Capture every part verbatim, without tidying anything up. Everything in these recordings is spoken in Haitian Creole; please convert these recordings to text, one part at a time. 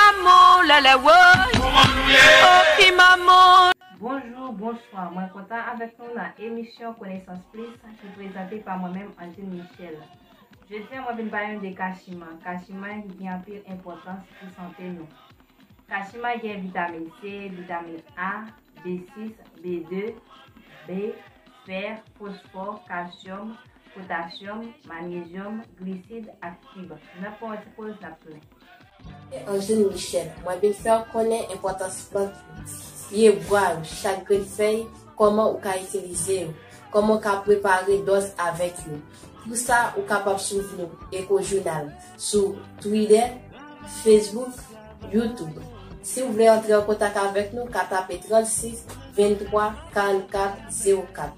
Maman, lè lè woy. Oh, ki maman. Bonjou, bonswa. Mwen kontan avèk nou nan emisyon Konesans Plis ki prezante pa mwen menm, Angeline Michel. Jodi a, mwen vin pale nou de kachiman. Kachiman ki gen anpil enpòtans pou sante nou. Kachiman gen vitamin C, vitamin A, B sis, B de, B, fè, fosfò, kalsyòm, potasyòm, manyezyòm, glisid ak fib. N ap pran yon ti poz, n ap tounen. Angeline Michel, mwen vin fè w konnen enpòtans plant yo, pyebwa yo, chak grenn fèy, kòman ou ka itilize yo, kòman ou ka prepare dòz avèk yo. Pou sa, ou kapab swiv nou Eco Journal sou Twitter, Facebook, YouTube. Si w vle antre an kontak avèk nou, ka tape trannsis, venntwa, karannkat, zewo kat,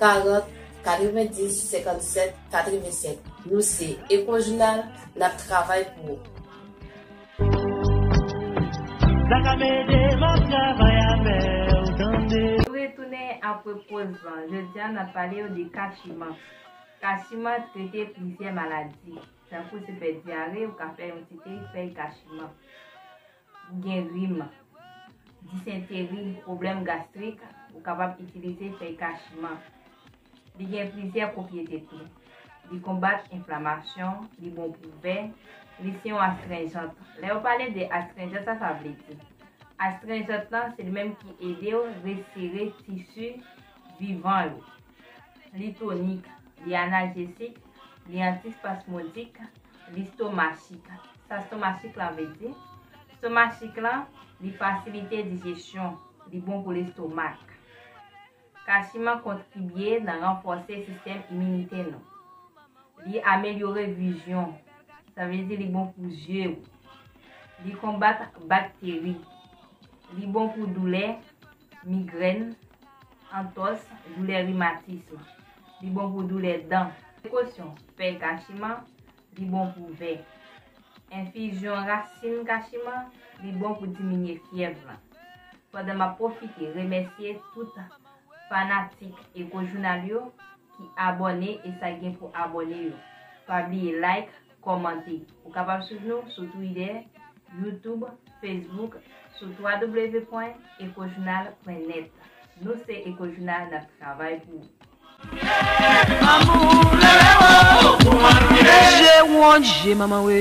karant, katrevenndis, senkannsèt, katrevennsèt. Nou se Eco Journal, n ap travay pou ou. Sa k ap ede m ap travay avè w, tande. Nou retounen apre poz lan. Jodi a, n ap pale yo de kachiman. Kachiman trete plizyè maladi. Tankou si w fè dyare, ou ka fè yon ti te fèy kachiman. Ou gen rim, disenteri, pwoblèm gastrik, ou kapab itilize fèy kachiman. Li gen plizyè pwopyete tou. Li konbat enflamasyon, li bon pou vè, li se yon astrenjant. Lè yo pale de astrenjant, sa sa vle di? Astrenjant lan, se li menm ki ede w resere tisi vivan yo. Li tonik, li analjesik, li antispasmodik, li stomachik. Sa stomachik lan vle di? Stomachik lan, li fasilite dijesyon, li bon pou lestomak. Kachiman kontribye nan ranfòse sistèm iminite nou. Li amelyore vizyon, sa vle di li bon pou zye w. Li konbat bakteri. Li bon pou doulè, migrèn, antòs, doulè rimatism. Li bon pou doulè dan. Prekosyon, fèy kachiman, li bon pou vè. Enfizyon rasin kachiman, li bon pou diminye fyèv lan. Pandan m ap pwofite remèsye tout fanatik Eco Journal yo ki abòne e sa k gen pou abòne yo. Pa bliye like, kòmante. Ou kapab swiv nou sou Twitter, YouTube, Facebook, sou w w w pwen ecojournal pwen net. Nou se Eco Journal, n ap travay pou ou. Maman, lè lè woy. Je wonn, je maman, wi.